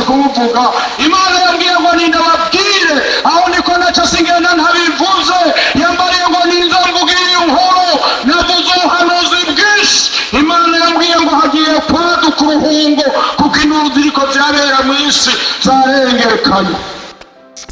kubuvuga. Imana yambwiye ngo nindababwire, aho niko naca singenda ntabivuze. Yambariye ngo ninza mvuge iyi nkuru, navuze ubuhanuzi bwinshi. Imana yambwiye ngo hagiye kwaduka uruhungo, kuko induru ziriko zirabera mu isi zarengerekanye.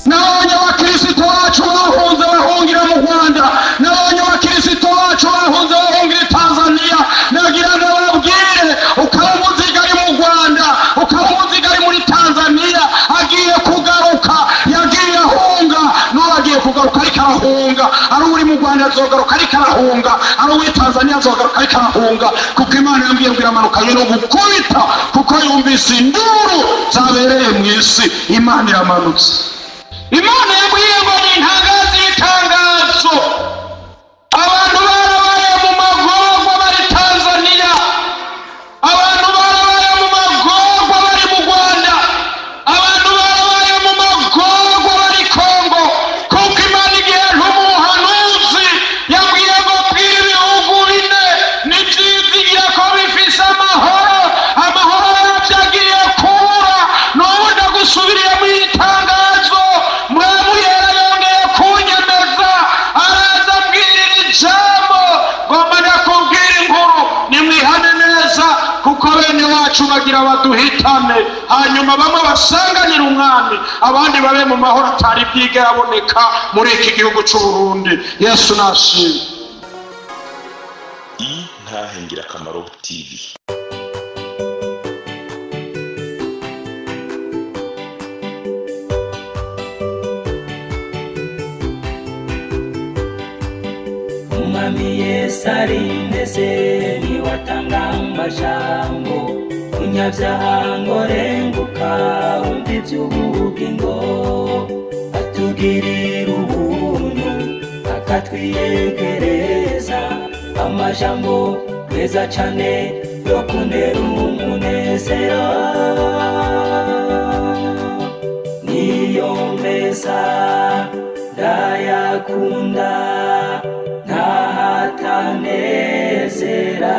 Nabonye abakirisito bacu bahunze bahungira mu Rwanda, nabonye abakirisito bacu bahunze bahungira i Tanzania. Nagira ndababwire, ukaba umuziga ari mu Rwanda, ukaba umuziga ari muri Tanzania, agiye kugaruka. Yagiye ahunga, n'ubu agiye kugaruka ariko arahunga. Ari uri mu Rwanda azogaruka ariko arahunga, ari uw'i Tanzania azogaruka ariko arahunga, kuko Imana yambwiye ngo iramanukanye no gukubita, kuko yumvise induru zabereye mu isi. Imana iramanutse. Imana yambwiye ngo nintangaze itangazo. Abantu barabaye mu magorwa bari Tanzania, abantu barabaye mu magorwa bari mu Rwanda, abantu barabaye mu magorwa bari Kongo, kuko Imana igihe ntumuhanuzi yambwiye ngo bwira ibihugu bine nivyizigira ko bifise amahoro, amahoro yavyo agiye kubura. N'ubu ndagusubiriye mu itangazo, mwamuyera yongeye kunyemeza, araza ambwirira ijambo. Ngomba ndakubwira inkuru, nimwihane neza, kuko bene wacu bagira baduhitane, hanyuma bamwe basanganira umwami, abandi babe mu mahoro atari bwigera aboneka muri iki gihugu c'u Burundi. Yesu nashimwe. Intahe Ngirakamaro TV. Umwami Yesu arindeze, niwe atanga amajambo, munyabyaha ngo renguka wumve iby'ubugingo, atugirira ubuntu akatwiyegereza amajambo meza cane yo kuntera umunezero. Niyo meza ndayakunda ntahatanezera.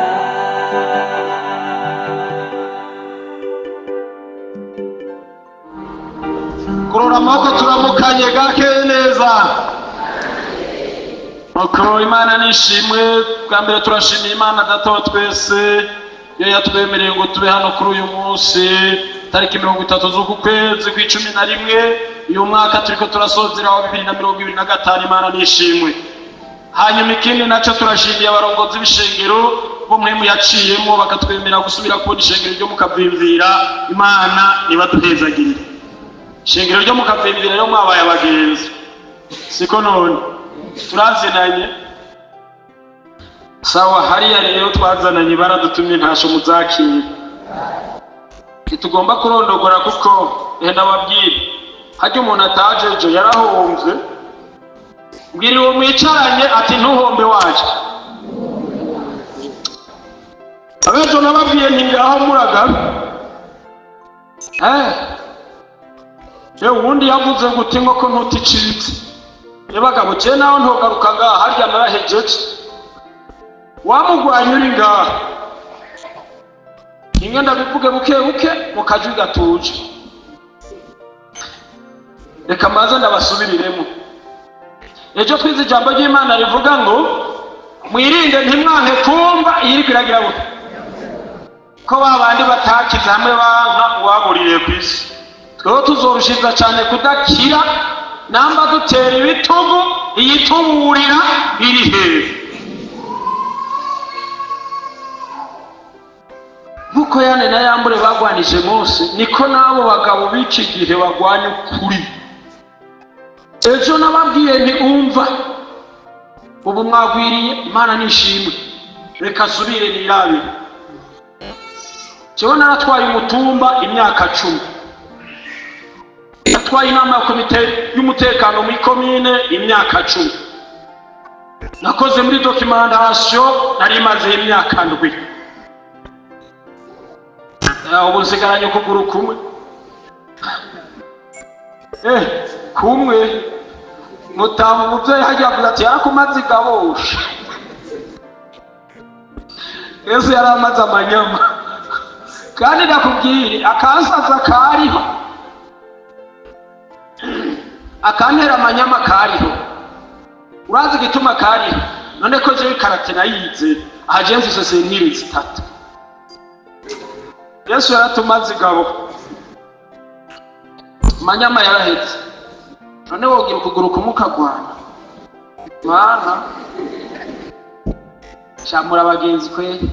Kurora amaboko turamukanye gake neza. Mukuru, Imana nishimwe. Bwa mbere turashimiye Imana Data wa twese iyo yatwemereye ngo tube hano kuri uyu munsi, tariki 30 z'uku kwezi kw'icumi na rimwe uyu mwaka turiko turasozera wa 2025. Imana nishimwe. Hanyuma ikindi naco, turashimiye abarongozi b'ishengero bo mwe muyaciyemo bakatwemera gusubira kubona ishengero ryo mukavimvira. Imana nibaduhezagirire. Ishengero ryo mukavimvira rero mwabaye abagenzi, siko none turazinanye? Sawa. Hariya rero twazananye baradutumye ntasho muzakira, ntitugomba kurondogora, kuko ehe ndababwira, harya umuntu ataje ejo yarahomvye. Mbwira uwo mwicaranye ati ntuhombe waje. Abejo nababwiye nti ngaho muragabe. Yewe uwundi yavuze ngo uti inkoko ntuticitse. Yabagabo je naho ntogaruka ngaha, harya narahejeje. Wamugwanya uri ngaha. Inge ndabivuge buke buke mu kajwi gatuje. Reka maze ndabasubiriremo. Ejo twize ijambo ry'Imana rivuga ngo mwirinde ntimwanke kumva iyiriko iragira gute, ko babandi batakize hamwe banka uwabuririye ku isi. Tweho tuzorushiza cyane kudakira, namba dutera ibitugu iyituburira iri hejuru. Nkuko Yane na Yambure bagwanije Mose, niko n'abo bagabo b'iki gihe bagwanya ukuri. Ejo nababwiye nti umva, ubu mwagwiriye, Imana nishimwe, reka subire nirabire. Jewe naratwaye umutumba imyaka 10, natwaye inama ya komite y'umutekano muri komine imyaka 10, nakoze muri documentation nari maze imyaka 7. Ubu nsigaranye ukuguru kumwe, kumwe mutamu umuvyeyi hajya avuga ati yarakumaze igabosha. Yesu yaramaze amanyama. Kandi ndakubwire akansaza kariho, Akantera amanyama kariho. Urazi igituma kariho? None ko jewe karate nayize, aha jewe mfise sentire zitatu. Yesu yaratumaze igabo. Manyama yarahetse. None wogira ukuguru kumwe ukagwana. Mana. Shamura abagenzi kweli.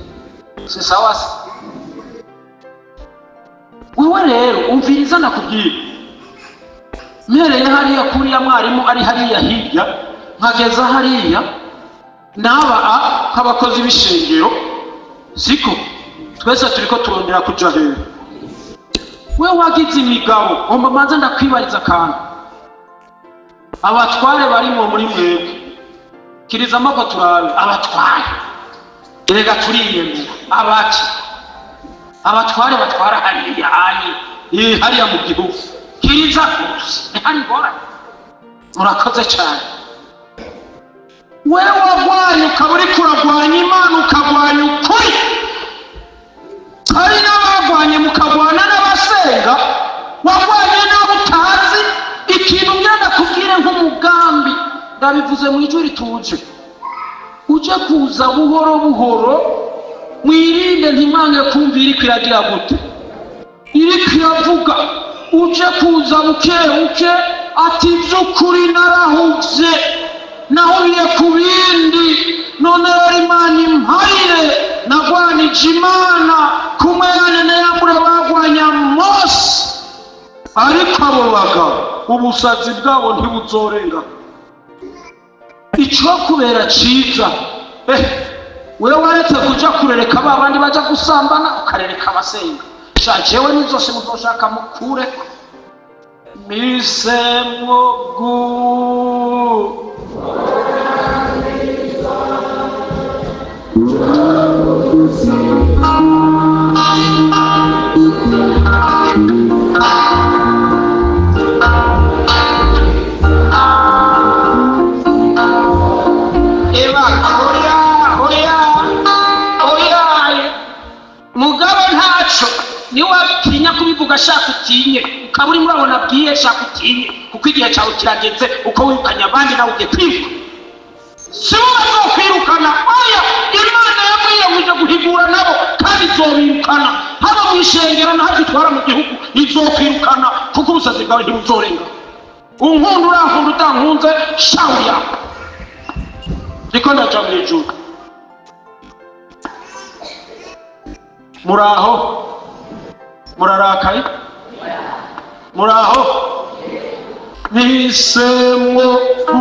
Si sawa se? Wewe rero umviriza nakubwira. Mpereye hariya kuriya mwarimu ari hariya hirya, nkageza hariya naba nk'abakozi b'ishengero, siko twese turiko turondera kuja hehe. We wagize imigabo, ngomba manze ndakwibariza akantu. Abatware barimwo muri mwebwe, kiriza amaboko turabe. Abatware erega turiyemera, abaki abatware batwara hariya hanye, hariya mu gihugu, kiriza ntihari ingorane. Murakoze cyane. Wewe wagwanye ukaba uriko uragwanya Imana, ukagwanya ukuri. Hari n'abagwanye mukagwana n'abasenga, wagwanye n'abo utazi. Ikintu ngira ndakubwire nk'umugambi, ndabivuze mu ijwi rituje, uje kuza buhoro buhoro, mwirinde ntimwange kumva iriko iragira gute, iriko iravuga. Uje kuza buke buke, ati by'ukuri narahuvye, nahuye ku bindi, none rero Imana imparire, nagwanije Imana kumwe na Yambure bagwanya Mose. Ariko abo bagabo ubusazi bwabo ntibuzorenga. Ico kubera ciza, wewe waretse kuja kurereka ba bandi baja gusambana, ukarereka abasenga. Sha jewe nizose muzoshaka mukure misemwo gu Eba, oya oya oya, mugabo ntaco niwatinya kubivuga, shaka utinye, ukaba uri murabona bwiye, shaka utinye, kuko igihe cyawe kirageze. Uko wirukanye abandi nawe ugiye kwiruka. Si bo bazokwirukana, oya, Imana yabwiye ngo ije guhigura nabo, kandi izobirukana haba mu ishengero naho itwara mu gihugu, izokwirukana kuko ubusazi bwawe ntibuzorenga. Unkunda urankunda, utankunze shawuya, ndiko ndaja mu ijuru. Muraho? Murarakaye? Muraho? Nisemwo ku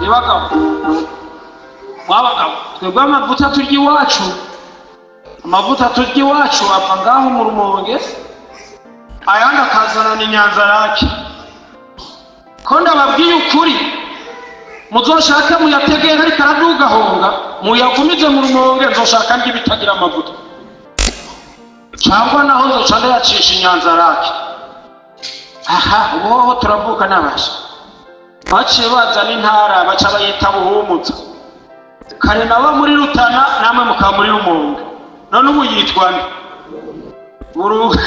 Ibagabo, mwabagabo, twebwe amavuta turya iwacu, amavuta turya iwacu ava ngaho mu Rumonge, ayandi akazana ni Nyanzarake. Ko ndababwiye ukuri, muzoshake muyategere ariko aradugahonga, muyagumize mu Rumonge, nzoshaka ndi bitagira amavuta, cyangwa naho nzoca ndayacisha Inyanzarake. Aha ubu turavuka n'abasha baciye bazana intara, baca bayita Buhumutsa. Kare nabo muri Rutana, namwe mukaba muri Rumonge, none ubu yitwa nde? Buruga.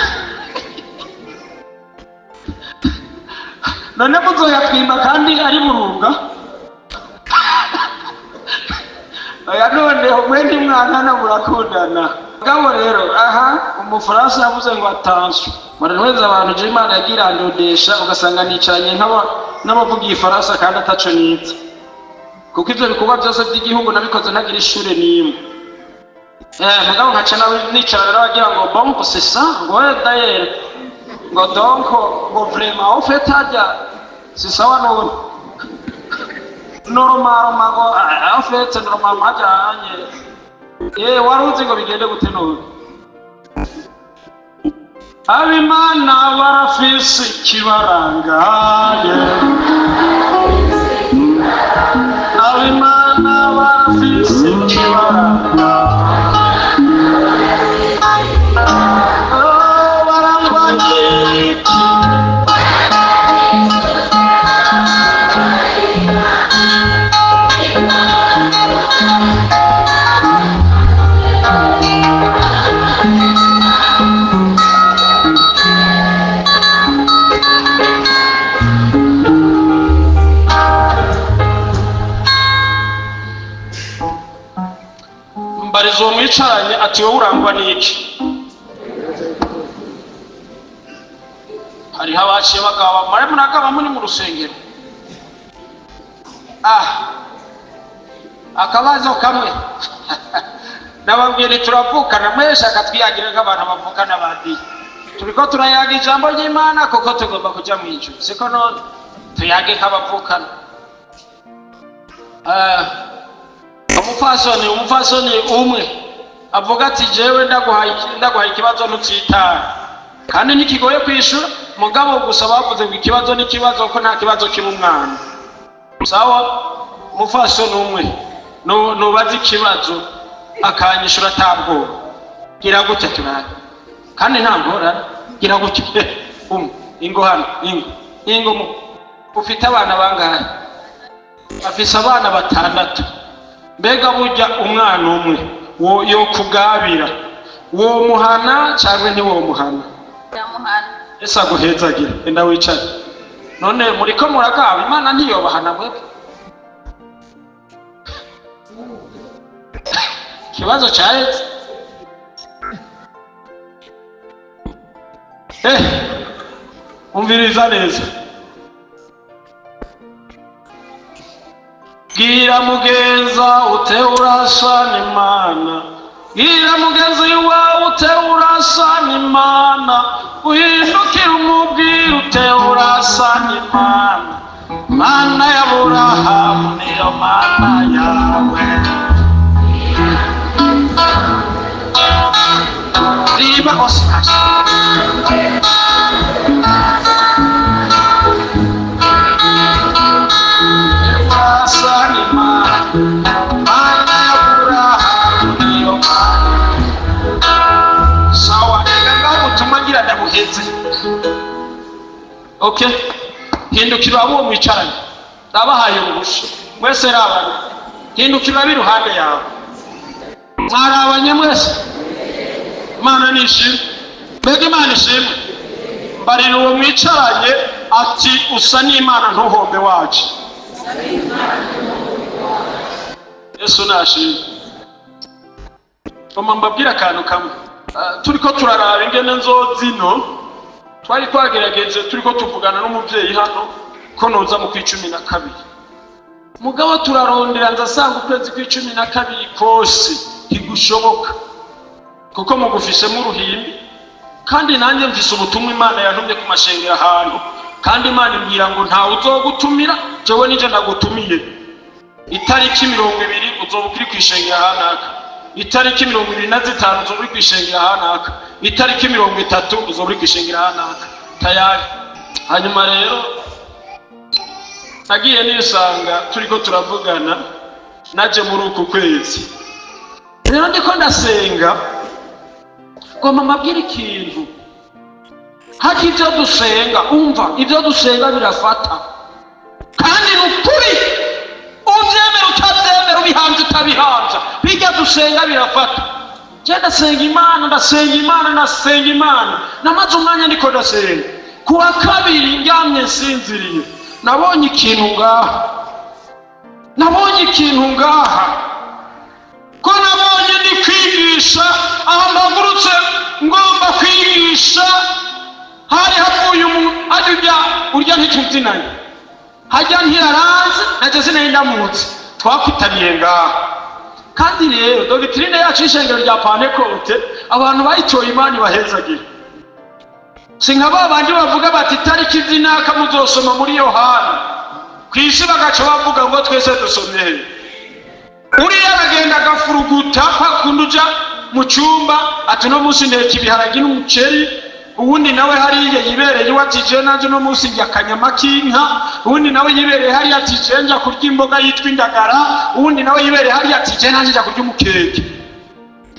None muzoyatwimba kandi ari Burunga? Oya, noneho mwe ntimwankana murakundana. Mugabo rero aha umufaransa yavuze ngo attention, murantweza abantu je Imana yagira andodesha, ugasanga nicaranye n'abavuga igifaransa kandi ataco nize, kuko ivyo bikorwa byose by'igihugu nabikoze ntagira ishure n'imwe. Mugabo nkaca nicarana n'abagira ngo bon c'est ça, ngo d'ailleurs, ngo donc, ngo vraiment au fait hajya c'est sawa, none normalement ngo en fait normalement hajya hanye. Wari uzi ngo bigende gute none? Abimana barafise ikibaranga, abimana barafise ikibaranga, barangwa Mbariza uwo mwicaranye ati wowe urangwa n'iki? Hariho abaciye bagaba mare muragaba muri mu rusengero. Akabazo kamwe nababwira turavukana mwese akatwiyagira nk'abantu bavukana badiye. Turiko turayaga ijambo ry'Imana kuko tugomba kuja mu ijuru, siko none tuyage nk'abavukana. Umupfasoni umwe avuga ati jewe ndaguhaye ikibazo ntutsitara, kandi ntikigoye kwishura, mugabo gusa bavuze ngo ikibazo n'ikibazo ko nta kibazo kiba umwana. Sawa, umupfasoni umwe nubaza ikibazo akanyishura atabwoba, gira gutya turabe, kandi nta ngorane, gira gutya umwe ingo hano, ingo ufite abana bangahe? Afise abana 6. Mbega burya umwana umwe wo yokugabira wo muhana cyangwa ntiwomuhana? Ndamuhana. Ese aguhezagira, enda wicare. None muriko muragaba, Imana ntiyobahana mwebwe? Ikibazo cyahetse. Umviriza neza. Bwira mugenza ute urasa n'Imana, bwira mugenzi wawe ute urasa n'Imana, uhindukire umubwire ute urasa n'Imana. Mana ya Aburahamu niyo mana yawe. Riba osas. Okay, hindukira abo mwicaranye, ndabahaye uruhusha mwese, rabana hindukira ab'iruhande yawe, mwarabanye mwese. Imana nishimwe, mbega Imana ishimwe. Mbarira uwo mwicaranye ati usa n'Imana ntuhombe waje. Yesu nashimwe. Mama mbabwira akantu kamwe. Turiko turaraba ingene nzozino, twari twagerageje turiko tuvugana n'umuvyeyi hano ko noza mu 12. Mugabo turarondera nzasanga ukwezi kwa 12 kose ntigushoboka, kuko mugufisemo uruhimbi, kandi nanjye mfise ubutumwa Imana yantumye ku mashengero ahantu, kandi Imana imbwira ngo ntawe uzogutumira, jewe nije ndagutumiye. Itariki 20 uzoba uri kwishengera ahanaka, itariki 25 uzoba uri kwishengera ahanaka, itariki 30 uzoba uri kwishengera ahanaka. Tayari. Hanyuma rero nagiye nisanga turiko turavugana naje muri uku kwezi. Rero ndiko ndasenga ngo mama abwire ikintu. Haki ibyo dusenga, umva ibyo dusenga birafata, kandi nukuri uvyemera utavyemera, ubihanze utabihanza, bijya dusenga birafata. Je ndasenga Imana, ndasenga Imana, ndasenga Imana, namaze umwanya ndiko ndasenga. Kuwa kabiri ndyamye nsinziriye, nabonye ikintu ngaha, nabonye ikintu ngaha, ko nabonye ndi kwigisha aho mpagurutse ngomba kwigisha, hari havuye umuntu ajya urya ntituzinanye, hajya ntiraranze naje sinari ndamutse, twakutaniye ngaha. Kandi rero doctrine yacu y'ishengero rya Pentecote abantu bayitoye Imana ibahezagira. Si nka ba bandi bavuga bati itariki zinaka muzosoma muri Yohana, kw'isi bagaca bavuga ngo twese dusomye he. Uriya aragenda agafuruguta kwa kundi uja mu cyumba ati uno munsi nteka ibiharage n'umuceri, uwundi nawe hariya yibereye iwe ati jewe nanje uno munsi ndya akanyama k'inka, uwundi nawe yibereye hariya ati jewe nja kurya imboga yitwa indagara, uwundi nawe yibereye hariya ati jewe nanje nja kurya umukeke.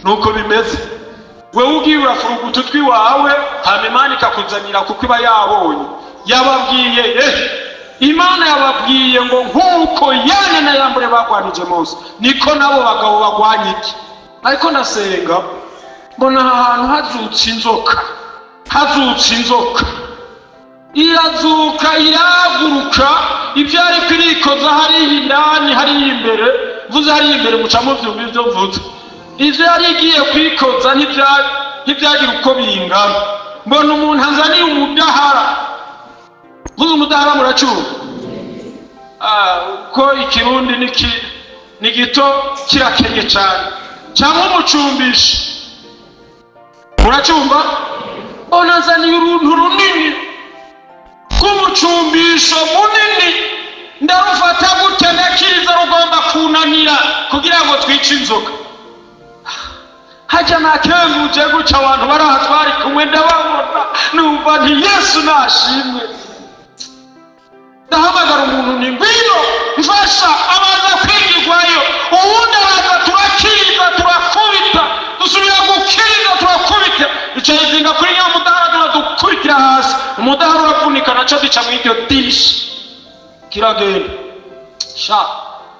Nuko bimeze. Wewe ugiye urafuruguta utwiwawe, hama Imana ikakuzanira kuko iba yabonye. Yababwiye Imana yababwiye ngo nkuko Yane na Yambure bagwanije Mose, niko nabo bagabo bagwanye iki. Ariko ndasenga mbona aha hantu hazutse inzoka, hazutse inzoka, irazuka iraguruka, ibyo ariko irikoza hariya indani hariya imbere, mvuze hariya imbere muca muvyumva ivyo mvuze. Ivyo yari igiye kwikoza ntibyagira uko bingana. Mbona umuntu azaniye umudahara. Vuza umudahara muracumva. Ko ikirundi ni gito kirakenye cyane. Cyangwa umucumbisha. Muracumva? Mbona azaniye uruntu runini rw'umucumbisho munini, ndarufata gutya ndakiriza rugomba kunanira kugira ngo twice inzoka. Hajya nakenguje gutya abantu bari aha twari kumwe ndababona, numva nti Yesu nashimwe. Ndahamagara umuntu nti ngwino mfasha, abanza kwigirwayo, uwundi araza turakiriza turakubita, dusubira gukiriza turakubita, ico yizinga kuri nya mudahara turadukubitira hasi, umudahara uravunika naco gica mu iryo dirisha kiragenda. Sha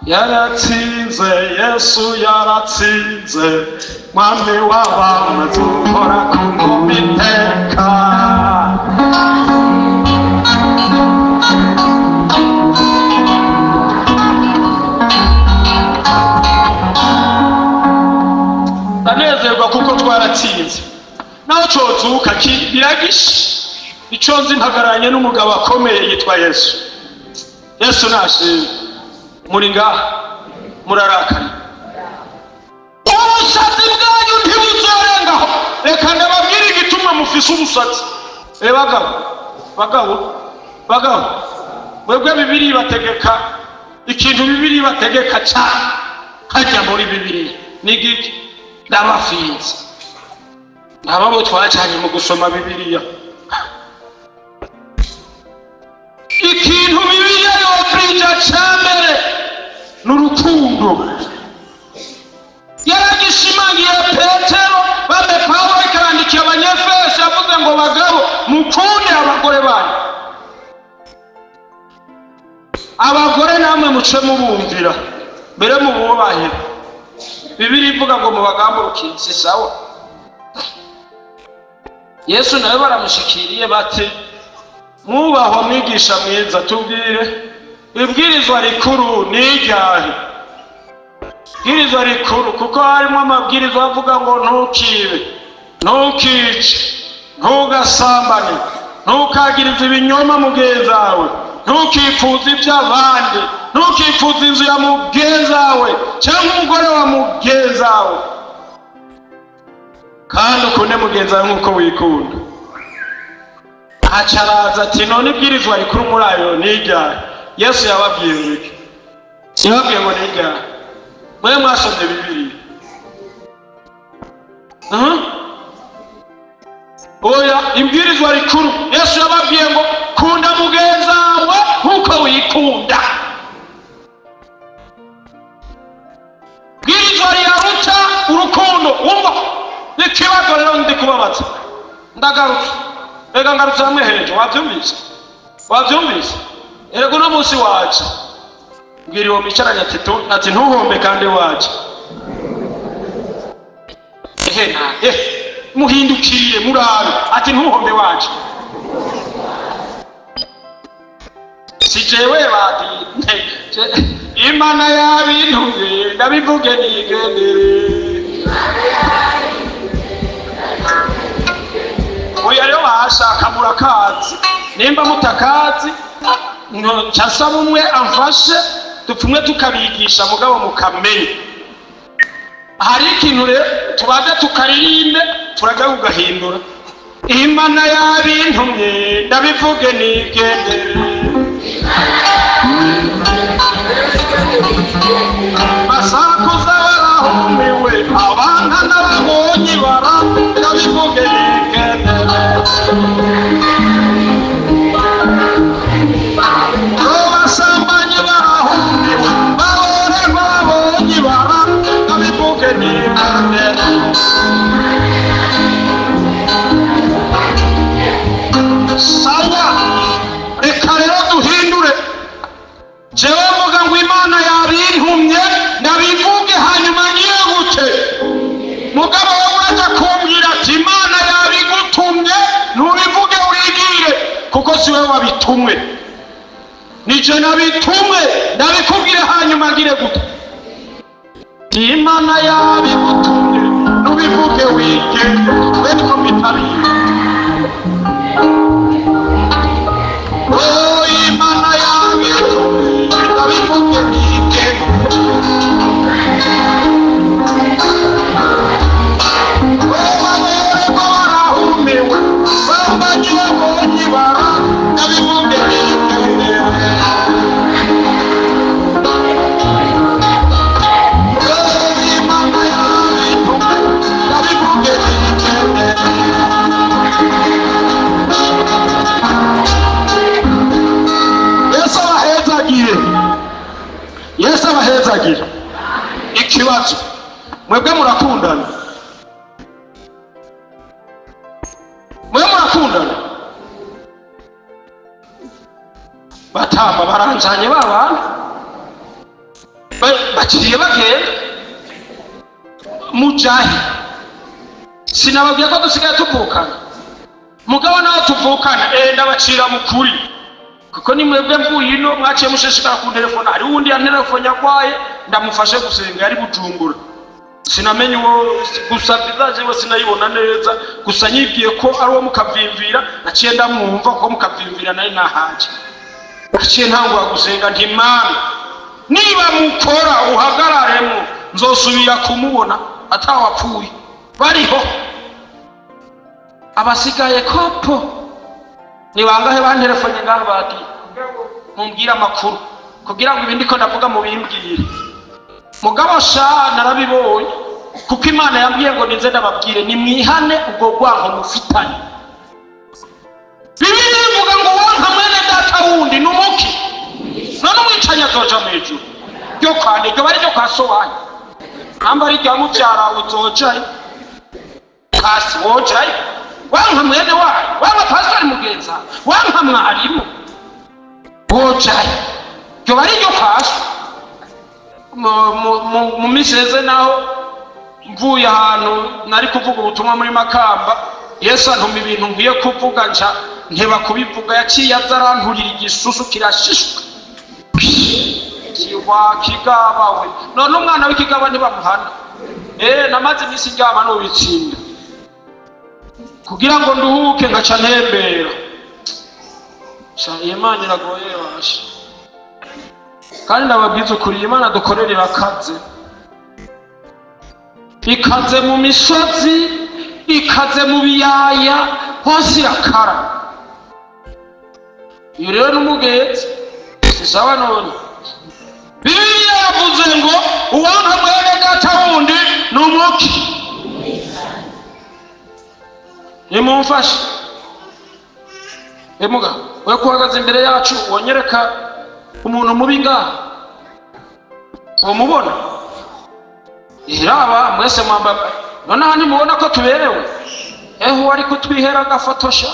yaratsinze, Yesu yaratsinze, mwami w'abamaze uhora ku ngoma iteka. Ndanezerwa kuko twaratsinze. Naho cozuka biragishe, ico nzi mpagararanye n'umugabo akomeye yitwa Yesu. Yesu nashimwe. Muri ngaha murarakanye, ubusatsi bwanyu ntibuzorengaho. Reka ndababwire igituma mufise ubusatsi. Bagabo, bagabo, bagabo, mwebwe Bibiliya ibategeka ikintu, Bibiliya ibategeka cyane hajya muri Bibiliya ni giki? Ndabafinze nababo twacanye mu gusoma Bibiliya. Ikintu Bibiliya yokwija cambere n'urukundo. Yaragishimangiye Petero, bambe Pawulo ikarandikiye Abanyefeso, yavuze ngo bagabo mukunde abagore banyu, abagore namwe muce mubumvira mbere mububahe. Bibiliya ivuga ngo mubagamburukiye, si sawa. Yesu nawe baramushikiriye bati mwubahwa mwigisha mwiza, tubwire ibwirizwa rikuru ni iryahe? Ibwirizwa rikuru, kuko harimo amabwirizwa avuga ngo ntukibe, ntukice, ntugasambane, ntukagirize ibinyoma mugenzi wawe, ntukifuze iby'abandi, ntukifuze inzu ya mugenzi wawe cyangwa umugore wa mugenzi wawe, kandi ukunde mugenzi wawe nk'uko wikunda. Acaraza ati none ibwirizwa rikuru muri ayo ni iryahe? Yesu yababwiye ngo iki? Yababwiye ngo ni iryahe? Mwe mwasomye Bibiliya? Oya, ibwirizwa rikuru Yesu yababwiye ngo kunda mugenzi wawe nk'uko wikunda. Ibwirizwa riraruta urukundo. Wumva ikibazo rero ndi kubabaza, ndagarutse, reka ngarutse hamwe hejuru. Wabyumvise? Wabyumvise? Erega uno munsi waje mbwira uwo mwicaranye ati ntuhombe kandi waje. Ehe, muhindukire murabe, ati ntuhombe waje. Si jewe bati Imana yabintumye ndabivuge nigendere. Oya rero bashaka murakazi, nimba mutakazi nsaba umwe amfashe dupfumwe tukabigisha mugabo mukamenya. Hari ikintu rero tubanza tukaririmbe turajya kugahindura. Imana yabintumye ndabivuge nigendere. Basakuza barahumiwe, abana n'ababonye bara ndabivuge nigendere. Abasambanyi barahumiwe, babone babonye bara ndabivuge nigendere. Sawa, reka rero duhindure. Jewe mvuga ngo Imana yabintumye ndabivuge hanyuma ngiye gute? Mugabo wowe uraza kumbwira ati Imana yabigutumye ntubivuge urigire, kuko si wowe wabitumwe, nije nabitumwe, ndabikubwire hanyuma ngire gute? Imana yabigutumye. Ubivuge wigende we niko mwitabira. Oh, Imana yabitumye ndabivuge wigende. Yesu abahezagire. Ikibazo, mwebwe murakundana? Mwe murakundana? Batamba baranjanye babana baciye bagenda mujahi. Sinababwiye ko dusigaye tuvukana, mugabo nawe tuvukana ndabacira mukuri, kuko ni mwebwe mvuye ino mwaciye mushishikara ku telefone. Hari uwundi yantelefone agwaye ndamufashe gusenga, yari Bujumbura, sinamenye uwo gusa vizaje we sinayibona neza, gusa nyibwiye ko ari uwo mukavimvira, naciye ndamwumva ko mukavimvira nari nahaje. Naciye ntangura gusenga nti Mana, niba mukora uhagararemo nzosubira kumubona atawapfuye bariho. Abasigaye kopo ni bangahe bantelefone ngaho bagiye mumbwira amakuru kugira ngo ibindi ko ndavuga mubimbwire. Mugabo sha narabibonye, kuko Imana yambwiye ngo ninze ndababwire nimwihane ubwo rwanko mufitanye. Bibiliya ivuga ngo wanka mwene data wundi numuki, none umwicanyi azoja mw'ijuru ryo kwande ryo bari ryo kwa so wanyu, namba ari rya muvyara uzojayo kasi wojayo. Wanka mwene wanyu, wanka pastori mugenza, wanka mwarimu, wojayo ryo bari ryo kwa so. Mu minsi iheze naho mvuye ahantu nari kuvuga ubutumwa muri Makamba, Yesu antuma ibintu nkwiye kuvuga nca nteba kubivuga, yaciye aza aranturira igisusu kirashishuka kiwa kigaba we. None umwana w'ikigaba ntibamuhana. Namaze iminsi ndyama n'ubitsinda kugira ngo nduhuke ngaca ntembera. Sha Imana iragoye basha, kandi ndababwiza ukuri, Imana dukorera irakaze, ikaze mu misozi, ikaze mu biyaya, hose irakara. Iyo rero n'umugenzi si sawa. None Bibiliya yavuze ngo uwanka mwene data wundi ni umuki. Nimumfashe emuga, we kuhagaze imbere yacu wonyereka umuntu mubi ngaha wamubona? Iraba mwese mwamba none aha ntimubona ko tuberewe? Eho wari kutwihera agafotosha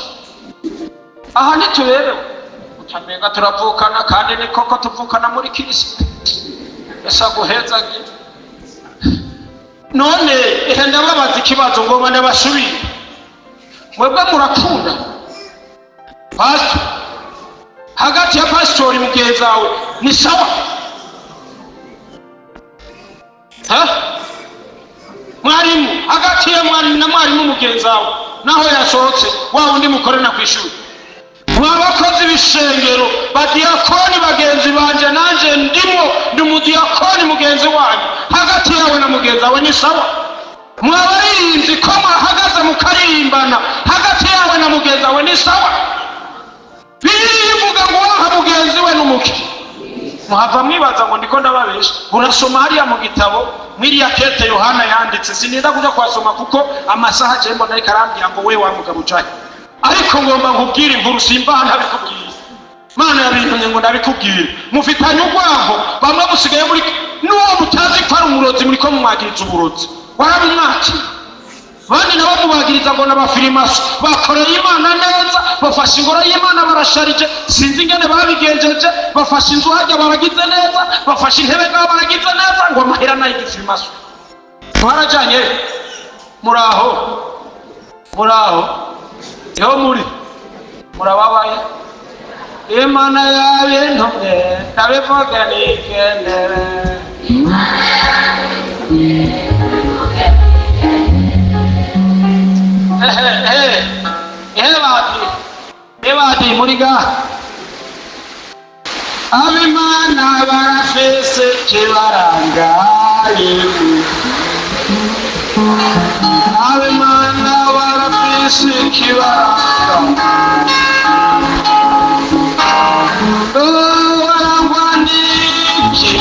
aha ntituberewe, utamenga turavukana, kandi ni koko tuvukana muri Kristo. Ese aguhezagira. None ehe ndababaza ikibazo ngomba ndabasubire, mwebwe murakunda pastor? Hagati ya pastori mugenzi wawe ni sawa? Ha? Mwarimu hagati ya mwarimu na mwarimu mugenzi wawe naho yasohotse wa wundi mukorana kw'ishuri, mwabakozi b'ishengero, badiyakoni bagenzi banje, nanje ndimo ndi umudiyakoni mugenzi wanyu, hagati yawe na mugenzi wawe ni sawa? Mwabaririmbyi ko mwahagaze mukaririmbana, hagati yawe na mugenzi wawe ni sawa? Bibiliya ivuga ngo wanka mugenzi we n'umuki. Muhava mwibaza ngo ndiko ndababesha. Urasoma hariya mu gitabo mwiriya kete Yohana yanditse, sininda kuja kwasoma kuko amasaha je mbona ariko arambwira ngo we wa mugabo ujahe, ariko ngomba nkubwire inkuru simba ntabikubwiye. Mana yabintumye ngo ndabikubwire. Mufitanye urwango, bamwe musigaye muri n'uwo mutazi ko ari umurozi muriko mumwagiriza uburozi, warabumwakira. Bandi nabo mubagiriza ngo n'abafirimaso bakoreye Imana neza, bafashe ingoro y'Imana barasharije, sinzi ingene babigenjeje, bafashe inzu hajya baragize neza, bafashe intebe ngaho baragize neza, ngo amahera nayo igifirimaso. Mwarajanye muraho, muraho niho muri murababaye. Imana yabintumye ndabivuga nigendere. Muri ga abimana barafise kibaranga, abimana barafise kibaranga, barangwa n'iki?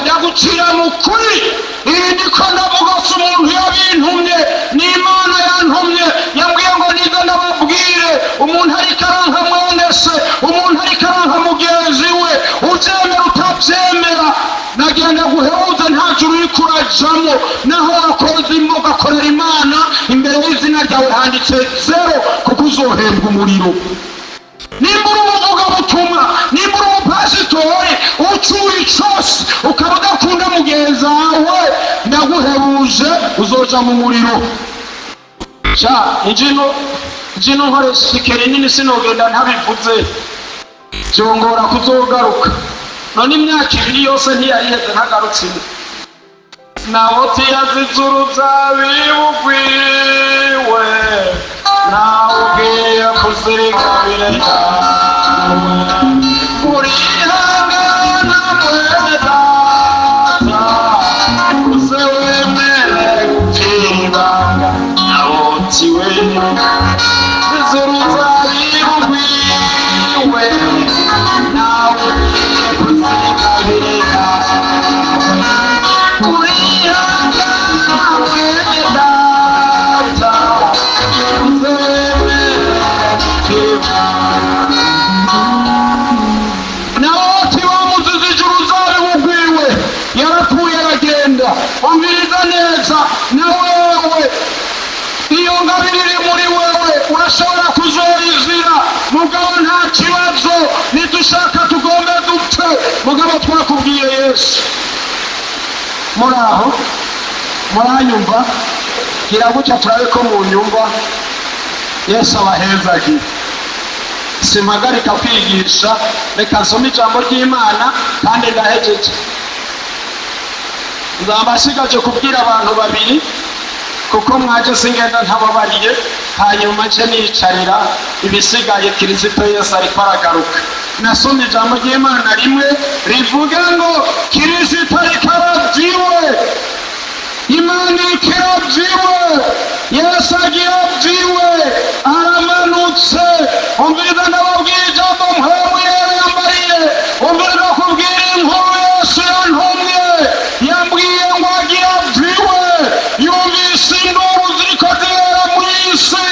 Ndagucira mu kuri, ibi ndiko ndavuga si umuntu yabintumye, ni Imana yantumye. Yambwiye ngo nize ndababwire, umuntu ariko aranka mwene se, umuntu ariko aranka mugenzi we, uvyemera utavyemera, nagenda guhebuza nta juru uriko urajamwo. Naho wakoze ugakorera Imana, imbere y'izina ryawe handitse zero, kuko uzohembwa umuriro. Nimba uri umuvugabutumwa, nimba uri umupasitori, ucura icose ukaba udakunda mugenzi wawe, ndaguhebuje uzoja mu muriro. Sha injino nkoresha itike rinini, sinogenda ntabivuze, vyongora kuzogaruka. None imyaka 2 yose ntiyariheze ntagarutse ino. Naboti yazize uruzabibu rwiwe, nawe ugiye kuzirigabire yawe. Urihangana mwene data, uze wemere gupfira. Naboti we yazize uruzabibu rwiwe, nawe ugiye kuzirigabire yawe. Urihangana mwene data, uze wemere gupfira. Naboti bamuzize uruzabibu rwiwe, yarapfuye aragenda. Umviriza neza, na wewe iyo ngabire iri muri wewe urashobora kuzoyizira, mugabo nta kibazo, nidushaka tugombe dupfe, mugabo twakubwiye Yesu. Muraho, muranyumva? Gira gutya turabe ko munyumva. Yesu abahezagiye. Simpagarika kwigisha, reka nsome ijambo ry'Imana kandi ndahejeje. Nzaba nsigaje kubwira abantu babiri, kuko mwaje singenda ntababariye, hanyuma nce niyicarira ibisigaye. Kirisito Yesu ariko aragaruka. Nasomye ijambo ry'Imana rimwe rivuga ngo Kirisito ariko aravyiwe, Imana iriko iravyiwe, Yesu agiye avyiwe, aramanutse. Umviriza ndababwira ijambo mpwemu yera yambariye, umviriza kubwira inkuru Yesu yantumye. Yambwiye ngo agiye avyiwe, yumvise induru ziriko zibera mw'isi,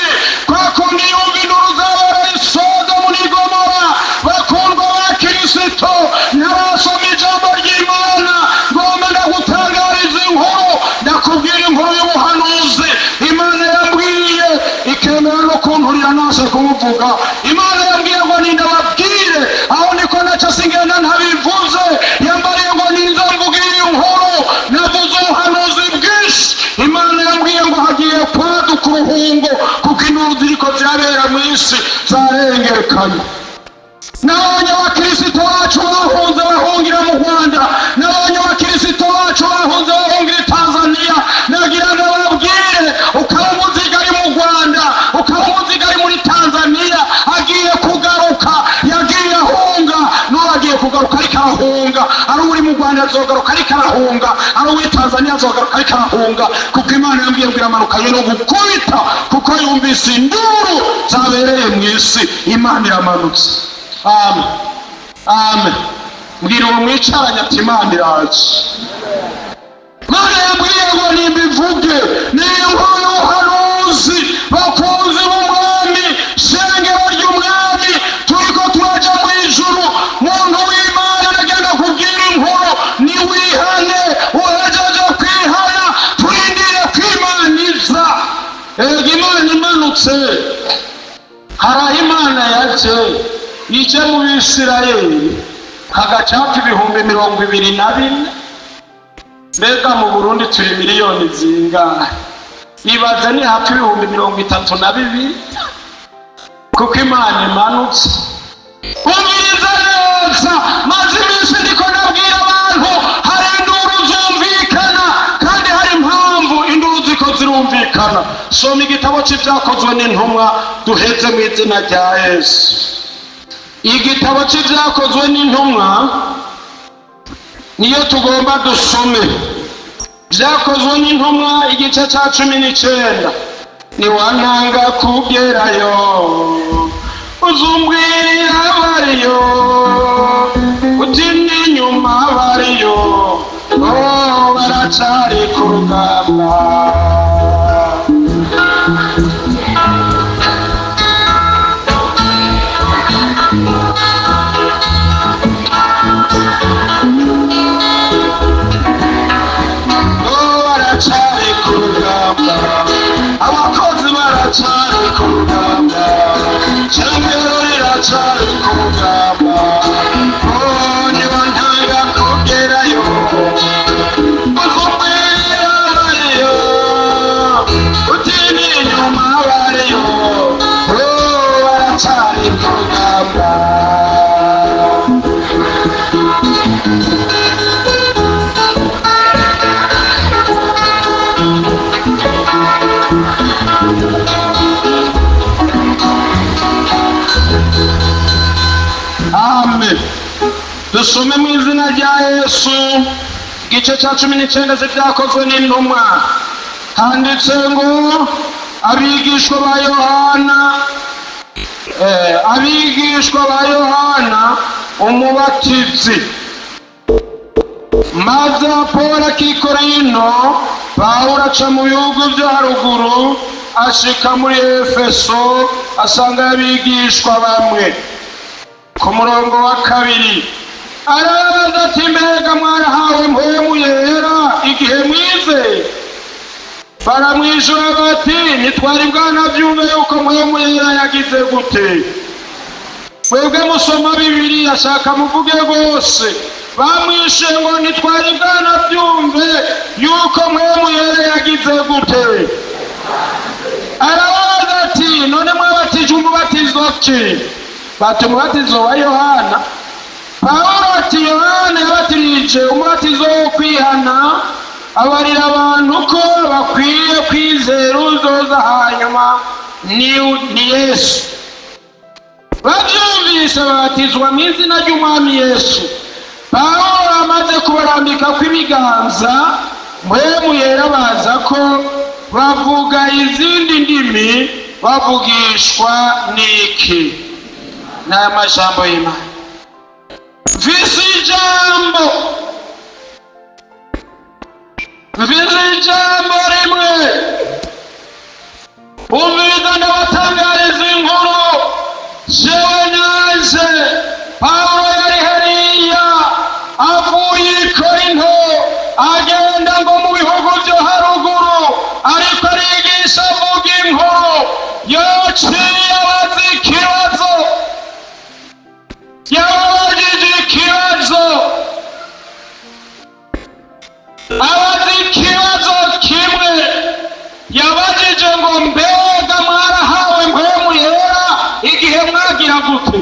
kwa kundi yumva induru zabereye i Sodomu n'i Gomora. Bakundwa ba Kirisito, ntarasoma ijambo ry'Imana, ngomba ndagutangariza inkuru, ndakubwira inkuru y'ubuhanuzi Imana yambwiye, ikemera no kunturira nase kumuvuga. Imana yambwiye ngo nindababwire, aho niko naca singenda ntabivuze. Yambariye ngo ninza mvugire inkuru, navuze ubuhanuzi bwinshi. Imana yambwiye ngo hagiye kwaduka uruhungo, kuko induru ziriko zirabera mw'isi zarengerekanye. Nabonye abakirisito bacu bahunze bahungira mu Rwanda, nabonye abakirisito bacu bahunze bahungira i Tanzania. Nagira ngo babwire, ukaba umuziga ari mu Rwanda, ukaba umuziga ari muri Tanzania, agiye kugaruka. Yagiye ahunga, n'ubu agiye kugaruka ariko arahunga. Ari uri mu Rwanda azogaruka ariko arahunga, ari uw'i Tanzania azogaruka ariko arahunga, kuko Imana yambwiye ngo iramanukanye no gukubita, kuko yumvise induru zabereye mu isi. Imana iramanutse. Amen, amen. Mbwira uwo mwicaranye ati Imana iraje. Imana yambwiye ngo nimbivuge, ni inkuru y'ubuhanuzi. Bakunzi b'Umwami, shengero ry'Umwami, turiko turaja mu ijuru. Muntu w'Imana, ndagenda kubwira inkuru, niwihane, uhejeje kwihana, turindire ko Imana iza. Erega Imana imanutse, hari aho Imana yaje ije mu Bisirayeli, hagaca hapfa 24,000. Mbega mu Burundi turi miliyoni zingahe? Ibaze ni hafi 32,000 kuko Imana imanutse. Umviriza neza, maze iminsi ndiko ndabwira abantu hari induru zumvikana, kandi hari impamvu induru ziko zirumvikana. Soma igitabo c'Ivyakozwe n'Intumwa duheze mu izina rya Yesu. Igitabo c'Ivyakozwe n'Intumwa niyo tugomba dusome. Vyakozwe n'Intumwa igice ca 19. Niwantanga kugerayo uzumbwira bariyo, uti n'inyuma bariyo, oh baracari ku rugamba. Oh baracari ku rugamba, abakozi baracari ku rugamba, shengero riracari ku rugamba. Oh niwantanga kugerayo uzumbwira bariyo, uti n'inyuma bariyo, oh baracari ku rugamba. Amen. Dusome mu izina rya Yesu igice cya 19 z'Ivyakozwe n'Intumwa. Handitse ngo abigishwa ba Yohana, abigishwa ba Yohana umubatizi, maze Apolo ak'i Korinto, Pawulo aca mu bihugu byo haruguru ashika muri Efeso, asanga abigishwa bamwe. Ku murongo wa 2 arabaza ati mbega mwarahawe mpwemu yera igihe mwizeye? Baramwishura bati ntitwari bwanavyumve yuko mpwemu yera yagize gute. Mwebwe musoma Bibiliya shaka muvuge rwose. Bamwishe ngo ntitwari bwanavyumve yuko mpwemu yera yagize gute. Arabaza ati none mwabatijwe umubatizo ki? Bati umubatizo wa Yohana. Pawulo ati Yohana yabatirije umubatizo wo kwihana, abarira abantu ko bakwiye kwizera uzoza hanyuma ni Yesu. Bavyumvise babatizwa mu izina ry'Umwami Yesu. Pawulo amaze kubarambika kw'ibiganza, mpwemu yera baza ko bavuga izindi ndimi bavugishwa n'iki? N'aya majambo y'Imana. Mvise ijambo, mvise ijambo rimwe, umviriza ndabatangariza inkuru. Jewe naje, Pawulo yari hariya avuye i Korinto agenda ngo mu bihugu byo haruguru, ariko arigisha avuga inkuru. Yaciye abaza ikibazo, yababajije ikibazo, abaza ikibazo kimwe. Yabajije ngo mbega mwarahawe mpwemu yera igihe mwagira gute?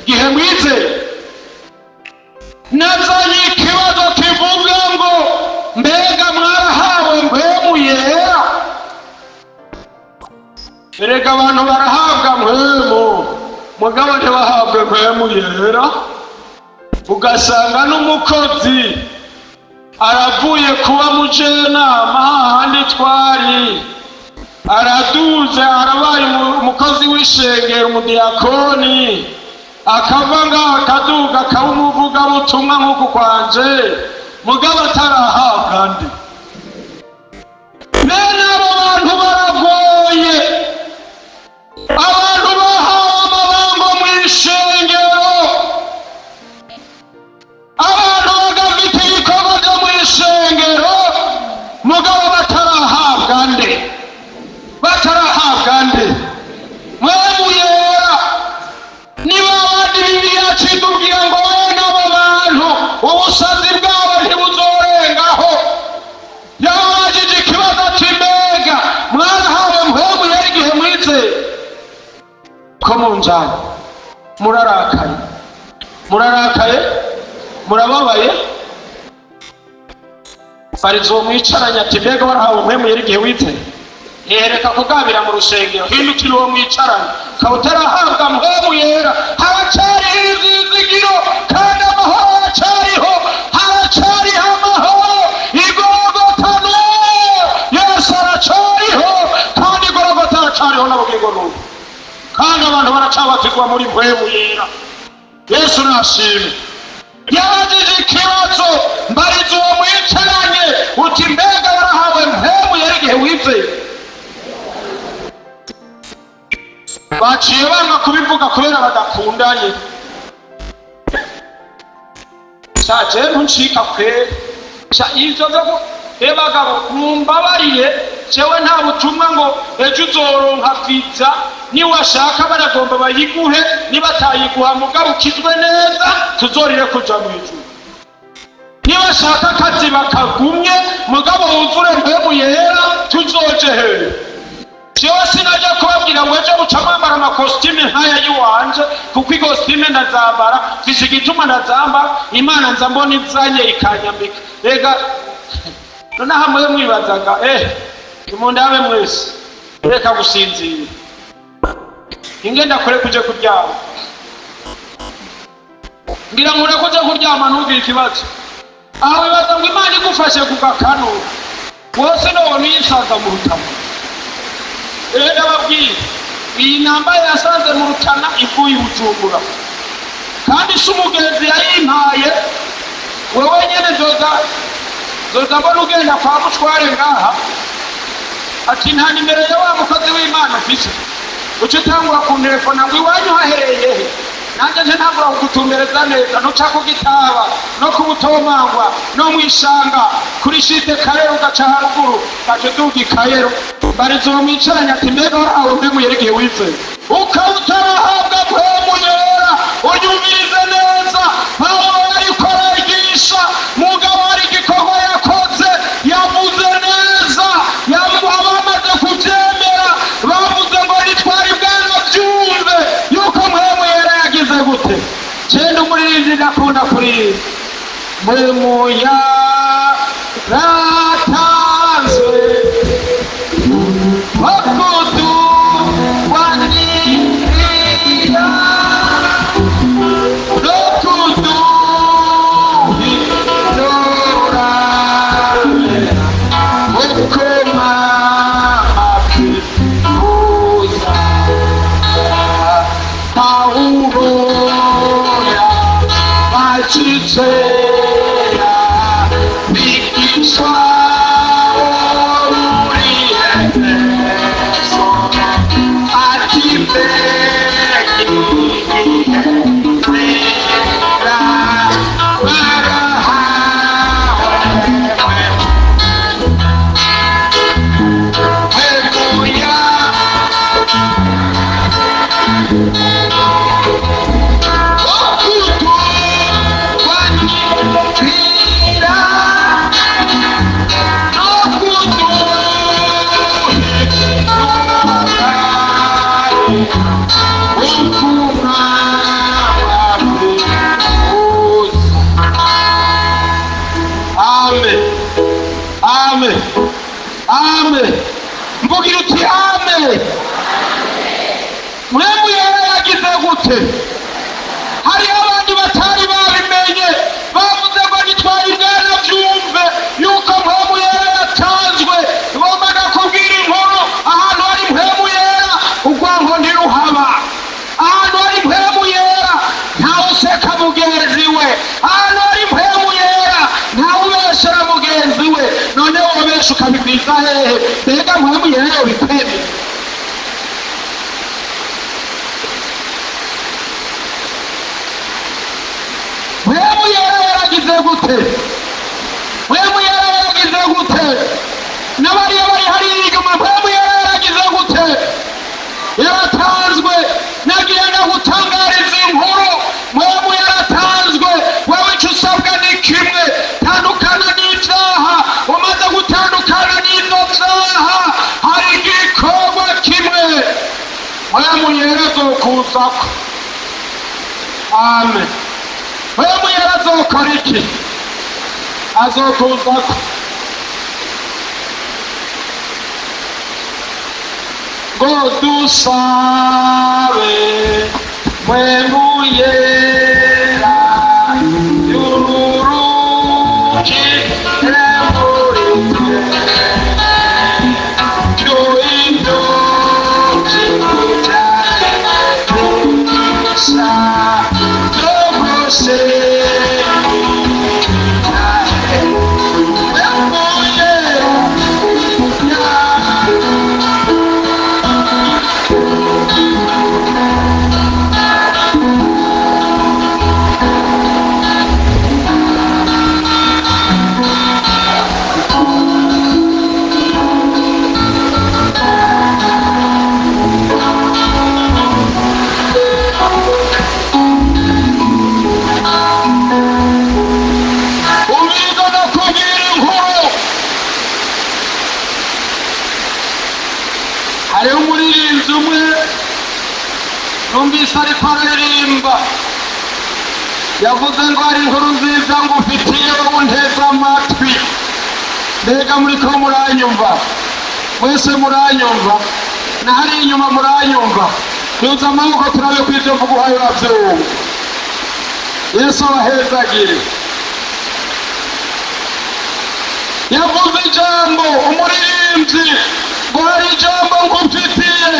Igihe mwizeye? Nazanye ikibazo kivuga ngo mbega mwarahawe mpwemu yera? Erega abantu barahabwa mpwemu, mugabo ntibahabwe mpwemu yera. Ugasanga n'umukozi aravuye kuba mujenama hahandi twari, araduze arabaye umukozi w'ishengero, umudiyakoni, akava ngaho akaduga akaba umuvugabutumwa nk'uku kwanje, mugabo atarahabwa ndi. Bene abo bantu baragoye, abantu bahawe amabango mw'ishengero, abantu bagafite ibikorwa byo mw'ishengero, mugabo batarahabwa nde, batarahabwa nde mpwemu yera. Niba abandi Bibiliya itubwira ngo bene abo bantu ubusazi bwabo ntibuzorengaho. Yababajije ikibazo ati mbega Jane, murarakaye, murarakaye, murababaye. Farizo mwicaranye ati mbega warahawe mpwemu yera igihe wizeye? Yereka kugabira mu rusengero, hindukira uwo mwicaranye, ukaba utarahabwa mpwemu yera. Haracariho ivyizigiro kandi amahoro aracariho, haracariho amahoro. Igorogota no Yesu aracariho, kandi igorogota aracariho n'ubugingo n'ubu, kandi abantu baracabatirwa muri mpwemu yera. Yesu nashimwe. Yabajije ikibazo, mbariza uwo mwicaranye uti mbega warahawe mpwemu yera igihe wizeye? Baciye banga kubivuga kubera badakundanye. Sha je ntuncika kweri, sha ivyo vyo ebagabo mumbabarire, jewe nta butumwa ngo ejo uzoronka visa, niwashaka baragomba bayiguhe, nibatayiguha mugabo ukizwe neza tuzorire kuja mw'ijuru. Niwashaka akazi bakagumye mugabo wuzure mpwemu yera tuzoje hehe? Jewe sinajya kubabwira ngo ejo buca mwambara amakositime nk'aya y'iwanje, kuko ikositime ndazambara, mfise igituma ndazambara, Imana nza mbona izanye ikanyambika. Rega nonaha mwe mwibazaga, nimundabe mwese, reka gusinzira, ingenda kure kuje kuryama, ngira ngo urakoze kuryama ntugire ikibazo. Aho wibaza ngo Imana igufashe kugakanu wose nobona uyisanza mu Rutana. Rero ndababwira, iyi nambaye yasanze mu Rutana ivuye i Bujumbura, kandi si umugenzi yayimpaye. Wewe nyene zoza mbona ugenda kwa Mucware ngaha, ati nta nimero ya wa mukozi w'Imana ufise, uca utangura kunterefona ngo iwanyu hahereye he? Nanjye nje ntangura kugutumbereza neza, ntuca ku Gitaba no ku Butomangwa no mw'ishanga kuri shite Kayero, ugaca haruguru ugaca uduga i Kayero. Mbariza uwo mwicaranye ati mbega warahawe mpwemu yera igihe wizeye? Ukaba utarahabwa mpwemu yera, unyumvirize neza. Pawulo yariko arigisha, mugabo hari igikorwa yakoze, yavuze neza, abamaze kuvyemera bavuze ngo ntitwari bwanavyumve yuko mpwemu yera yagize gute. Cenda umuririmbyi ndakunda kuririmba, mpwemu yaratanzwe okuturwanirira no kuduhindura ukoma akifuza. Pawulo yabacitseya bigishwa muri Efeso, ati mbega igihe barahawe mpwemu okuturwanirira no kuduhindura ukuma wakuza. Amen, amen, amen. Mvugira uti amen. Mpwemu yera yagize gute? Hariho abandi batari babimenye, bavuze ngo ntitwari bwanavyumve yuko mpwemu yera yatanzwe. Ngomba kubwira inkuru, ahantu hari mpwemu yera urwango ntiruhaba. Ahantu hari mpwemu yera ntawe useka mugenzi we. Ahantu hari mpwemu yera ntawe ubeshera mugenzi we. None wobesha ukabigwiza hehe? Mbega mpwemu yera yobikwemera? Mpwemu yera yaragize gute? Mpwemu yera yaragize gute? N'abariya bari hariya inyuma, mpwemu yera yaragize gute? Yaratanzwe. Nagiye ndagutangariza inkuru, mpwemu yaratanzwe. Wewe ico usabwa ni kimwe, tandukana n'ivyaha. Umaze gutandukana n'ivyo vyaha, hari igikorwa kimwe. Mpwemu Mpwemu Yera azokuzako. Amen. Mpwemu Yera azokora iki? Azokuzako. Ngo dusabe Mpwemu Yera yururukire muri twe, hariho umuririmbyi umwe numvise ariko araririmba, yavuze ngo hari inkuru nziza ngufitiye wowe unteze amatwi. Mbega muriko muranyumva? Mwese muranyumva? Na hariya inyuma muranyumva? Duza amaboko turabe ko ivyo mvuga uhaye uravyumva. Yesu abahezagire. Yavuze ijambo umuririmbyi ngo hari ijambo ngufitiye,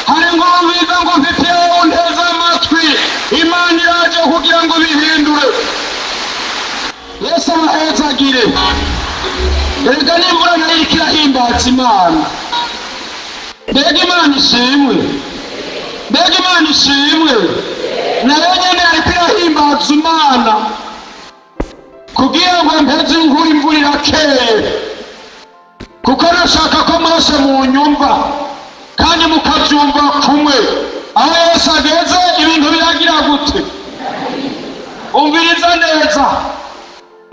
hari inkuru nziza ngufitiye wowe unteze amatwi. Imana iraje kugira ngo bihindure. Yesu abahezagire. Erega n'imvura nayo iriko irahimbaza Imana. Mbega Imana ishimwe, mbega Imana ishimwe. Nayo nyene ariko irahimbaza Imana kugira ngo mpeze inkuru imvura irakeye, kuko nashaka ko mwese munyumva kandi mukavyumva kumwe. Aho Yesu ageze ibintu biragira gute? Umviriza neza,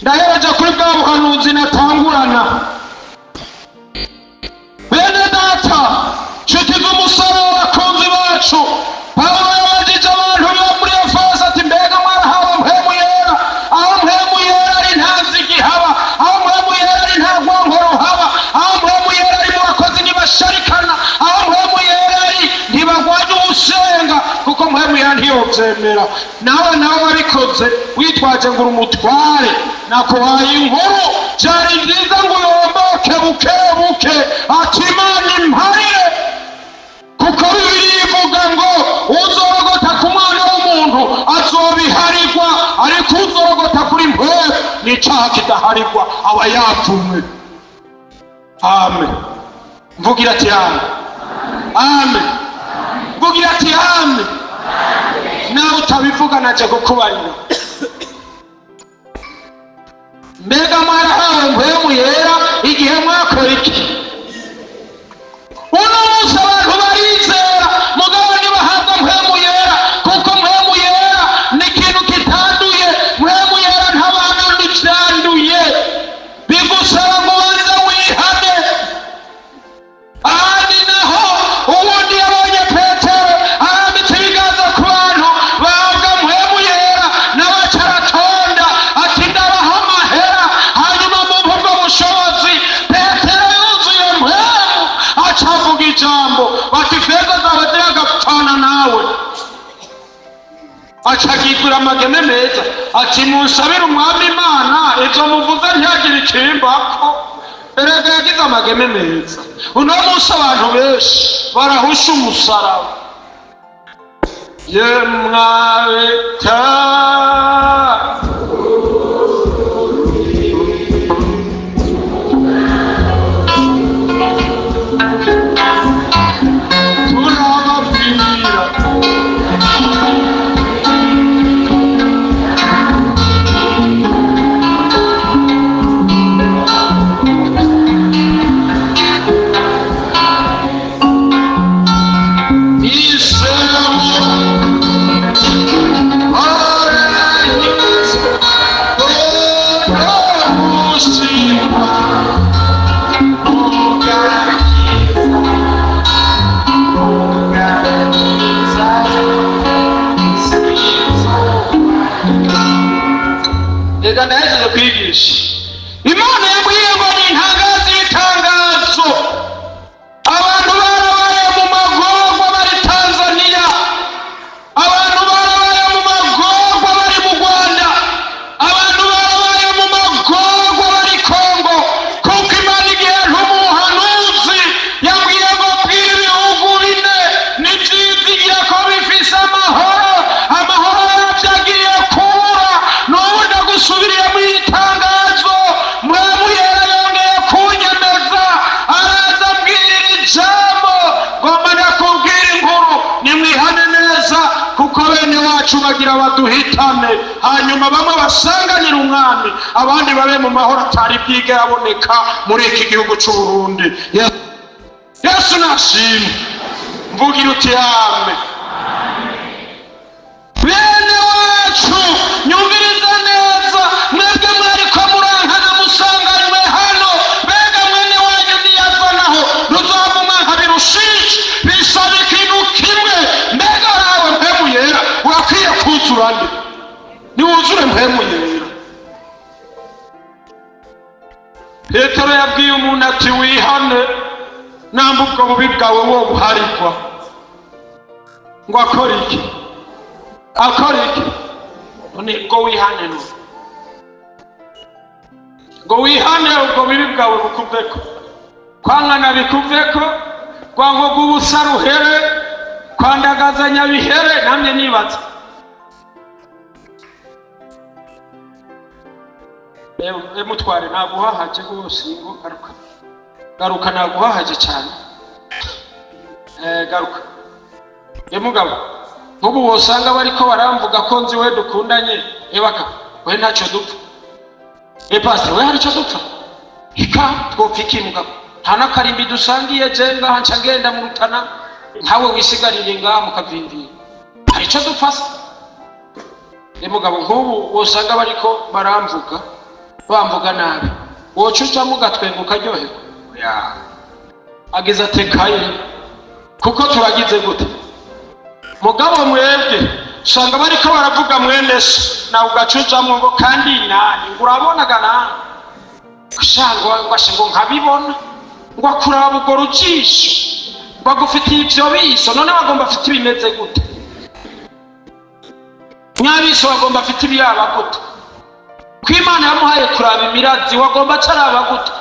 ndahereje kuri bwa buhanuzi natangurana. Bene data, nshuti z'umusaraba, bakunzi bacu, Pawulo yabajije abantu bo muri Efeso ati mbega mwarahawe Mpwemu Yera? Aho Mpwemu Yera ari nta nzige ihaba, aho Mpwemu Yera ari nta rwango ruhaba, aho Mpwemu Yera ari mu bakozi ntibasharikana, aho Mpwemu Yera ari ntibagwanya ubusenga, kuko Mpwemu Yera ntiyovyemera. Nawe nawe wabikoze witwaje ngo uri umutware, nakuhaye inkuru vyari vyiza ngo uyomboke buke buke, ati Imana imparire, kuko Bibiliya ivuga ngo uzorogota ku mwana w'umuntu azobiharigwa, ariko uzorogota kuri Mpwemu n'icaha kidaharigwa aba yapfumwe. Amen. Mvugira ati amen. Amen. Mvugira ati amen. Nawe utabivuga naje kukubarira. Mbega mwarahawe Mpwemu Yera igihe mwakora iki? Uno munsi abantu barizera, mugabo ntibahabwa Mpwemu Yera, kuko Mpwemu Yera ni ikintu kitanduye. Mpwemu Yera ntabana n'ivyanduye, bigusaba ngo ubanze wihane. Ahandi naho uwundi yabonye Petero arambitse ibiganza ku bantu bahabwa Mpwemu Yera, nawe aca aratonda ati ndabaha amahera hanyuma mumpe ubwo bushobozi. Petero yuzuye Mpwemu aca avuga ijambo bati feza zawe ziragapfana nawe. Aca agigura amageme meza ati munsabire umwami Imana ivyo muvuze ntihagire ikimbako. Erega yagize amageme meza. Uno munsi abantu benshi barahusha umusaraba. Yemwabeta turababwira isemu. Reka ndahejeje kwigisha. Imana yambwiye ngo nintangaze itangazo. Abantu barabaye mu magorwa bari Tanzania, abantu barabaye mu magorwa bari mu Rwanda, abantu barabaye mu magorwa bari Kongo, kuko Imana igihe ntumuhanuzi yambwiye ngo bwira ibihugu bine nivyizigira ko bifise amahoro, amahoro yavyo agiye kubura. N'ubu ndagusubiriye mu itangazo, mwemuyera yongeye kunyemeza, araza ambwira ijambo, ngomba ndakubwira inkuru, nimwihane neza kuko bene wacu bagira baduhitane, hanyuma bamwe basanganira umwami, abandi babe mu mahoro atari bwige aboneka muri iki gihugu c'u Burundi. Yesu nashimwe. Mvugira uti amen. Bene wacu nyumviriza neza, mwebwe mwariko murankana musanganywe hano, mbega mwene wanyu niyazanaho ruzova birushije, bisaba ikintu kimwe. Mbega nawe mpemu yera urakwiye kuzura nde? Niwuzure mpemu yera. Petero yabwiye umuntu ati wihane namba ubwo bubi bwawe wo buharigwa. Ngo akore iki? Akore iki? None ngo wihane no ngo wihane ubwo bubi bwawe bukuveko, kwankana bikuveko, rwankoga ubusa ruhere, kwandagazanya bihere. Namye nibaza mutware naguhahaje rwose, ngo garuka garuka, naguhahaje cyane, garuka mugabo. Nk'ubu wosanga bariko baramvuga ko nzi we dukundanye, ebaka we ntacyo dupfa, pastor we hari icyo dupfa, ika twopfa iki mugabo? Nta n'akarimbi dusangiye, je ngaha nca ngenda mu Rutana, nkawe wisigarire ngaha mu Kavimvira, hari icyo dupfa se? Mugabo nk'ubu wosanga bariko baramvuga bamvuga nabi, woca ujamo ugatwenga ukaryoherwa. Agize atekaye kuko turagize gute? Mugabo mwebwe usanga bariko baravuga mwene se, nawe ugaca ujamwo ngo kandi nani, ngo urabonaga nani, ngo nkabibona, ngo akuraba urwo rujisho, ngo agufitiye ivyo biso. None bagomba afite ibimeze gute? Nyabiso bagomba afite ibiyaba gute? Ko Imana yamuhaye kuraba imirazi, wagomba acaraba gute?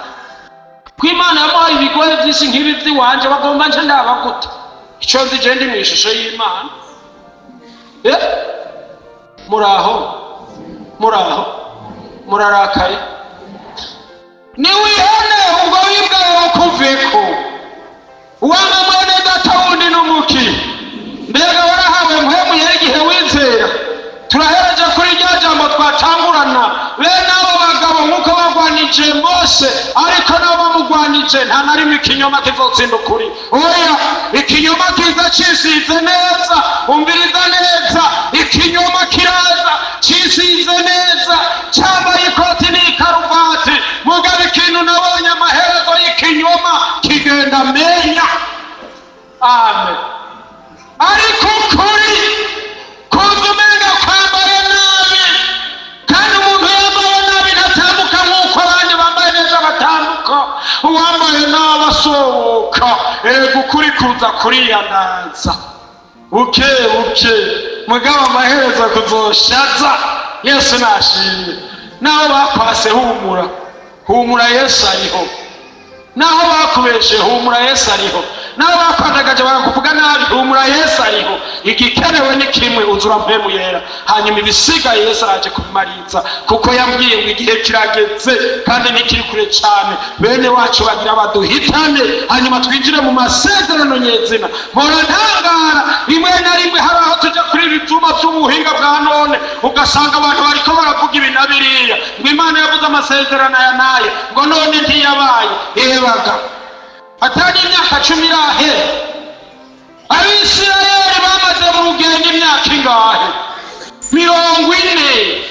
Ko Imana yamuhaye ibigohe vyinshi nk'ibi vy'iwanje, bagomba nce ndaba gute? Ico nzi je ndi mw'ishusho y'Imana. Muraho muraho murarakaye, niwihane ubwo bibwawe bukuveko. Wanga mwene data wundi n'umuki, mbega warahawe mpemu yera igihe wizera? Turahereje kuri rya jambo twatangurana, bene abo bagabo nk'uko bagwanije Mose, ariko nabo bamugwanije, nta na rimwe ikinyoma kizotsinda ukuri. Oya, ikinyoma kiza cisize neza, umviriza neza, ikinyoma kiraza cisize neza, cyambaye ikoti n'ikaruvati, mugabo ikintu nabonye amaherezo y'ikinyoma kigenda menya. Amen. Ariko ukuri kuza umenga kwambaye nabi, kandi umuntu yambaye nabi ntatambuka nk'uko abandi bambaye neza batambuka. Uwambaye nabi asohoka. Ego ukuri kuza kuriyandaza buke buke, mugabo amaherezo kuzoshaza. Yesu nashimwe. Naho bakwase humura humura, Yesu ariho. Naho bakubeshe humura, Yesu ariho. Naho bakwandagaje bakakuvuga nabi, humura, Yesu ariho. Igikenewe ni kimwe, uzura mpemu yera, hanyuma ibisigaye Yesu araje kubimariza, kuko yambwiye ngo igihe kirageze kandi ntikiri kure cyane. Bene wacu bagira baduhitane, hanyuma twinjire mu masezerano nyezina. Mpora ntangara rimwe na rimwe hari aho tujya kuri ibi byuma by'ubuhinga bwa none, ugasanga abantu bariko baravuga ibi na biriya, ngo Imana yavuze amasezerano aya n'aya, ngo none ntiyabaye. Ebaga atari imyaka 10 irahera. Abisirayeli bamaze mu rugendo imyaka ingahe? 40.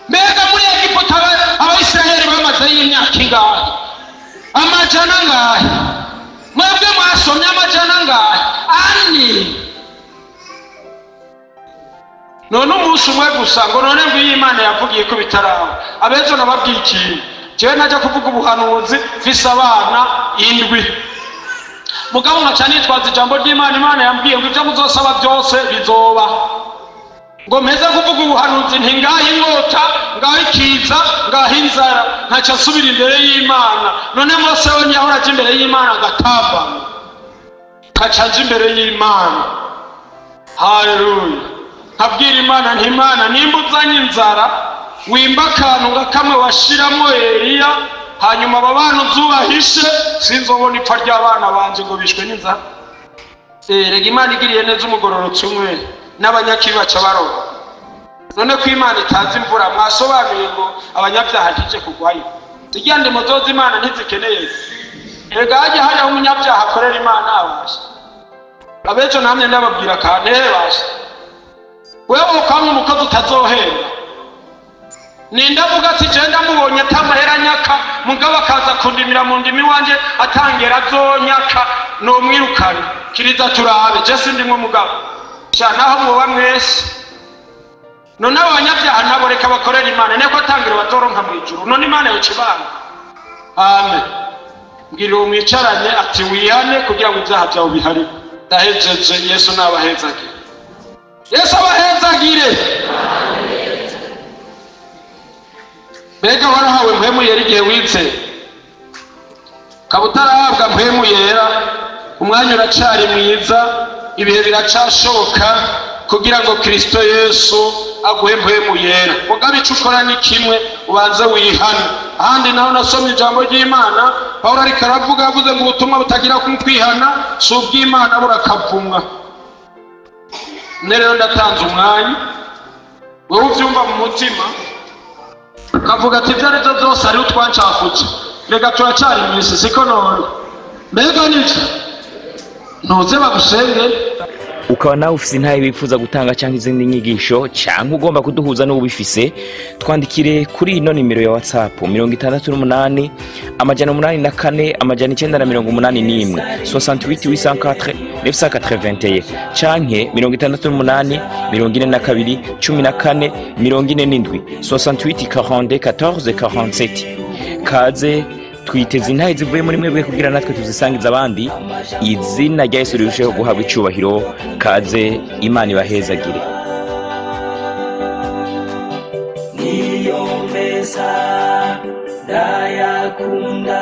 Mbega muri Egiputa Abayisirayeli bamazeyo imyaka ingahe? Amajana angahe? Mwebwe mwasomye amajana angahe? Ane. None umunsi umwe gusa ngo none ngo iyi Imana yavugiye ko bitaraba. Abejo nababwiye ikintu, jewe najya kuvuga ubuhanuzi mfise abana 7, mugabo nkaca nitwaza ijambo ry'Imana. Imana yambwiye ngo ibyo muzosaba byose bizoba. Ngo mpeze kuvuga ubuhanuzi nti ngaho inkota, ngaho ikiza, ngaho inzara, nkaca nsubira imbere y'Imana. None Mose we ntiyahora aja imbere y'Imana agatambama, nkaca nja imbere y'Imana. Haleluya! Nkabwira Imana nti Imana, nimba uzanye inzara, wimba akantu nga kamwe washiramo Eliya, hanyuma aba bana uzubahishe, sinzobona ipfa ry'abana banje ngo bishwe n'inzara. Rega Imana igiriye neza umugororotsi umwe, n'abanyakibi baca baroba. None ko Imana itazi imvura, mwasobanuye ngo abanyabyaha ntije kugwayo. Zirya ndimo zoza Imana ntizikeneye. Rega hajya hariho umunyabyaha akorera Imana abasha. Abejo namwe ndababwira kandi basha. Wewe ukamwe umukozi utazohemba. Ninda avuga ati je ndamubonye atamahera nyaka, mugabo akaza kundimira mu ndimi wanje atangera azonyaka, nomwirukana. Kiriza turabe, je sindimwe mugabo. Sha naho mwoba mwese. None abanyabyaha nabo reka bakorera Imana, niko atangira bazoronka mu ijuru. None Imana yocibanga. Amen. Mbwira uwo mwicaranye ati wihane kugira ngo ibyaha byawe biharire. Ndahejeje, Yesu nabahezagire. Yesu abahezagire. Mbega warahawe mpwemu yera igihe wize? Ukaba utarahabwa mpwemu yera, umwanya uracari mwiza, ibihe biracashoboka kugira ngo Kristo Yesu aguhe mpwemu yera. Mugabo ico ukora ni kimwe, ubanze wihane. Ahandi naho nasomye ijambo ry'Imana, Pawulo ariko aravuga, avuze ngo ubutumwa butagira kwihana si ubw'Imana, burakavumwa. None rero ndatanze umwanya, wewe uvyumva mu mutima ukavuga ati ibyo aribyo byose hariho utwancafuje, reka turacari mw'isi, siko none? Mbega nivyo? Ntuze bagusenge. Ukaba nawe ufise intahe wifuza gutanga cyangwa izindi nyigisho, cyangwa ugomba kuduhuza n'ubifise, twandikire kuri ino nimero ya WhatsApp 68 804 981 68 804 981 canke 68 42 14 47 68 42 14 47. Kaze twiteze intahe zivuye muri mwebwe kugira natwe tuzisangiza abandi, izina rya Yesu rirusheho guhabwa icubahiro. Kaze, Imana ibahezagire. Niyo meza ndayakunda.